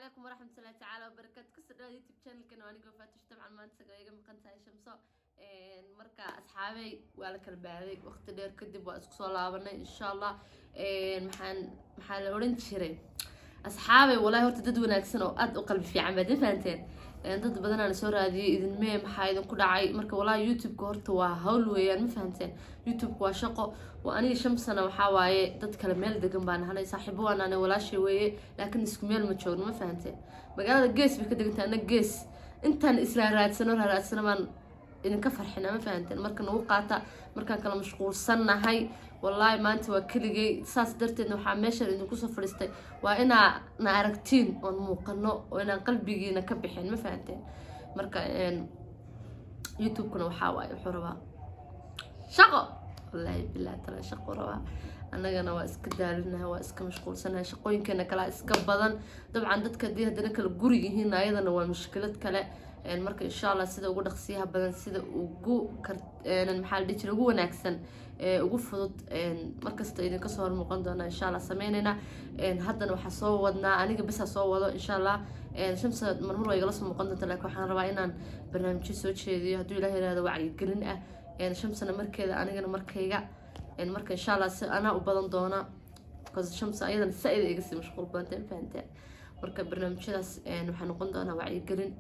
Calaykum waraxmatullahi tacaala wabarakaatu. Kusoo dhawaad YouTube channelkan. Waa anigoo Faatush. Dabcan maanta iga maqan tahay Shamso. Marka asxaabey, waa la kala baaday waqti dheer kadib, waa isku soo laabanay insha Allah. Maxaa la odhan jiray, asxaabey? Walahi horta dad wanaagsan oo aada u qalbi fiican baad fahanteen. Dad badanaan soo raadiyay, idinmee, maxaa idinku dhacay? Marka walahi YouTube-ka horta waa hawl weeyaan, ma fahanteen? YouTube-ka waa shaqo. Waa aniga Shamsana, waxaa waaye dad kale meel degan baan nahanay. Saaxiibo waan nahanay, walaashay weeye, laakiin isku meel ma joogno, ma fahanteen? Magaalada gees bay ka degantahay, ana gees. Intaan isla raadsano raadsano baan idinka farxina, ma fahanteen? Marka nagu qaata markaan kala mashquulsannahay. Wallaahi maanta waa keligay, saas darteedna waxaa meeshan idinku soo fadhiistay waa inaa na aragtiin oon muuqano oo inaan qalbigiina ka bixin, ma fahanteen? Marka YouTube-kuna waxaa waaye wuxuu rabaa shaqo. Wallaahi billahi tala, shaqo rabaa. Annagana waa iska daalinahay, waa iska mashquulsanahay, shaqooyinkeena kalaa iska badan. Dabcan dadka haddii haddana kala guri yihiin, ayadana waa mushkilad kale. Marka insha Allah sida ugu dhaqsiyaha badan, sida ugu kar, maxaa la dhihi jiray, ugu wanaagsan, ugu fudud, markasta idinka soo hormuuqan doona insha Allah sameynayna. Haddana waxaa soo wadnaa, aniga bisa soo wado insha Allah. Shamsa marmar waa igala soo muuqan doonta, laakiin waxaan rabaa inaan barnaamijyo soo jeediyo, hadduu Ilaah yiraahdo, wacyigelin ah. Shamsana markeeda, anigana markayga. Marka insha Allah si anaa u badan doona, because Shamsa ayadana saa-id iga sii mashquul badantay, ma fahanteen? Marka barnaamijyadaas waxaa noqon doonaa wacyigelin,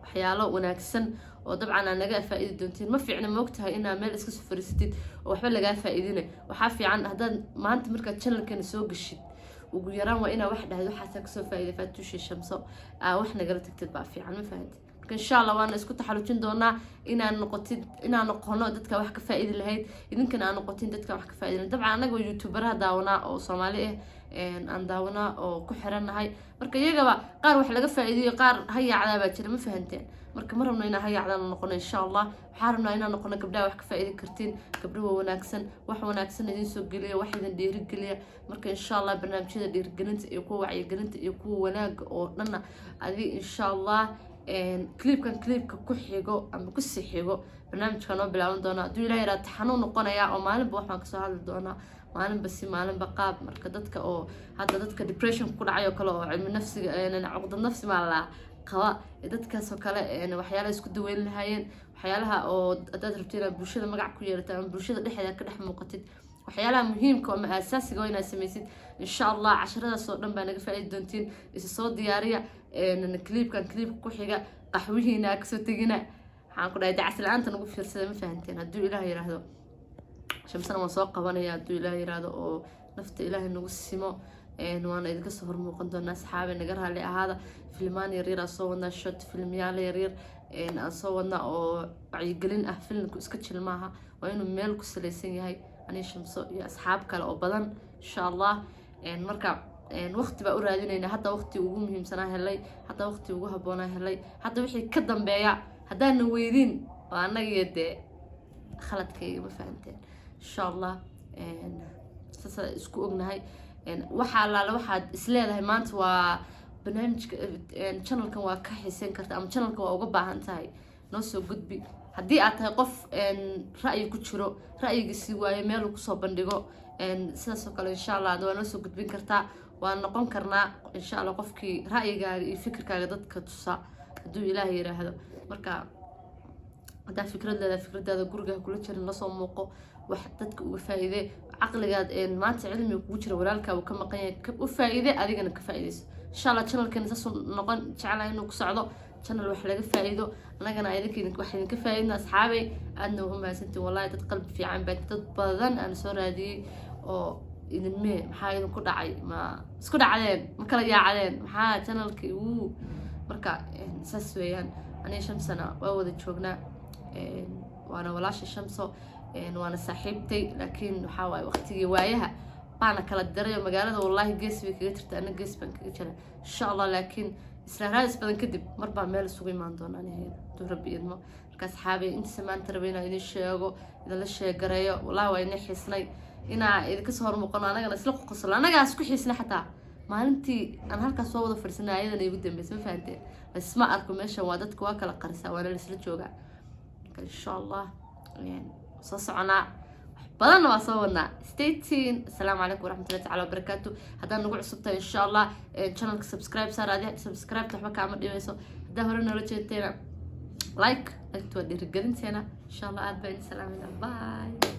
waxyaalo wanaagsan oo dabcan aa naga faa-iidi doontiin. Ma fiicna, maogtahay, inaa meel iska soo fariisatid oo waxba lagaa faa-iidina. Waxaa fiican haddaad maanta markaad channelkana soo gashid, ugu yaraan waa inaa wax dhahid, waxaasaa kasoo faa-iiday Faatuushi Shamso, aa wax nagala tagtid baa fiican, ma fahantid? Marka insha Allah waana isku taxalujin doonaa inaan noqotid, inaan noqono dadka wax ka faa-iidi lahayd, idinkana aan noqotin dadka wax ka faa-idi lahayd. Dabcan anaga youtuberaha daawanaa oo Soomaali ah aan daawanaa oo ku xirannahay. Marka iyagaba qaar wax laga faa-iidiyo, qaar ha yaacdaa baa jira, ma fahanteen? Marka ma rabno inaan ha yaacdaan noqono insha Allah. Waxaa rabnaa inaan noqono gabdhaha wax ka faa-iidi kartiin, gabdho waa wanaagsan, wax wanaagsan idin soo geliya, wax idin dhiirigeliya. Marka insha Allah barnaamijyada dhiirigelinta iyo kuwa wacyigelinta iyo kuwa wanaaga oo dhanna adi insha Allah clipkan, clipka ku xigo ama kusii xigo, barnaamijka noo bilaaban doona hadduu Ilaah yaraa. Taxanuu noqonayaa oo maalinba waxbaan kasoo hadli doonaa, maalinba si, maalinba qaab. Marka dadka oo hadda dadka depression ku dhacay oo kale, oo cilmi nafsiga, cuqdad nafsi maa la qaba, dadkaasoo kale waxyaalaha isku daweyn lahaayeen, waxyaalaha oo haddaad rabto inaad bulshada magac ku yeelato ama bulshada dhexdeeda ka dhex muuqatid, waxyaalaha muhiimka ama aasaasiga oo inaad samaysid, insha Allah casharadaas oo dhan baa naga faa-idi doontiin. Isa soo diyaariya clipkan, clipka ku xiga. Qaxwihiina kasoo tegina, waxaan ku dhahay dacas la-aanta nagu fiirsada, ma fahanteen? Hadduu Ilaah yiraahdo, Shamsana waan soo qabanaya hadduu Ilaah yiraahdo oo nafta Ilaahay nagu simo. Waana idinka soo hormuuqan doonaa. Asxaabe, naga raali ahaada. Filmaan yaryar aan soo wadnaa, short filmyaal yaryar aan soo wadnaa oo wacyigelin ah. Filmku iska jil maaha, waa inuu meel ku salaysan yahay. Ani, Shamso iyo asxaab kale oo badan insha Allah. Marka waqti baa u raadinayna. Hadda waqti ugu muhiimsanaa helay, hadda waqti ugu habboonaa helay. Hadda wixii ka dambeeya haddaana weydin, waa annagiyo dee khaladkayga, ma fahanteen? Insha Allah saasa isku ognahay. Waxa allaale waxaad isleedahay maanta waa barnaamijka channelkan waa ka xiiseyn karta ama channelkan waa uga baahan tahay, noo soo gudbi. Haddii aad tahay qof ra'yi ku jiro, ra'yigiisi waaye meel uu kusoo bandhigo, sidaas oo kale insha Allah waa noo soo gudbin kartaa. Waan noqon karnaa insha Allah qofkii ra'yigaaga iyo fikirkaaga dadka tusa, hadduu Ilaah yiraahdo. Marka haddaa fikrad leedahay, fikradaada guriga kula jirin, lasoo muuqo, wax dadka uga faa-iide. Caqligaad maanta cilmiga kugu jira walaalkaa uu ka maqan yahay, u faa-iide, adigana ka faa-iideyso insha Allah. Channelkeena saasuu noqon jeclahay inuu ku socdo, channel wax laga faa-iido, annagana idinka wax idinka faa-iidna. Asxaabay, aadna waa u mahadsantiin. Wallahi dad qalbi fiican baa. Dad badan aan soo raadiyey oo idinmee, maxaa idinku dhacay? Ma isku dhacdeen? Ma kala yaacdeen? Maxaa channelkii uu? Marka saas weeyaan. Aniga Shamsana waa wada joognaa, waana walaasha Shamso, waana saaxiibtay, laakiin waxaa waaye waqtigii waayaha baana kala diray oo magaalada wallahi gees bay kaga jirta, ana gees baan kaga jira insha Allah. Laakiin isla raadis badan kadib mar baa meel isugu imaan doona anigeeda, hadduu Rabbi idmo. Marka asxaabay, intiisa maanta rabay inaan idin sheego, idinla sheegareeyo. Wallahi waa idin xiisnay inaa idinka soo hormuuqano, anagana isla qoslo, annagaa isku xiisnay. Xataa maalintii aan halkaas soo wada fadhiisanay ayadana igu dambeysay, ma fahanteen? Laisma arko meeshan, waa dadka waa kala qarisaa, waana laisla joogaa. Marka insha Allah soo soconaa. Wax Badanna waa soo wadnaa. Stay tuned. Asalaamu calaykum waraxmatullahi tacala wabarakaatu. Haddaad nagu cusub tahay, insha Allah channelka subscribe saar. Adi subscribe waxba kaama dhibayso. Haddaa hore noola jeedteena, like, like waa dhiirigelinteena, insha Allah. Aad baa idin salaamayna. Bye.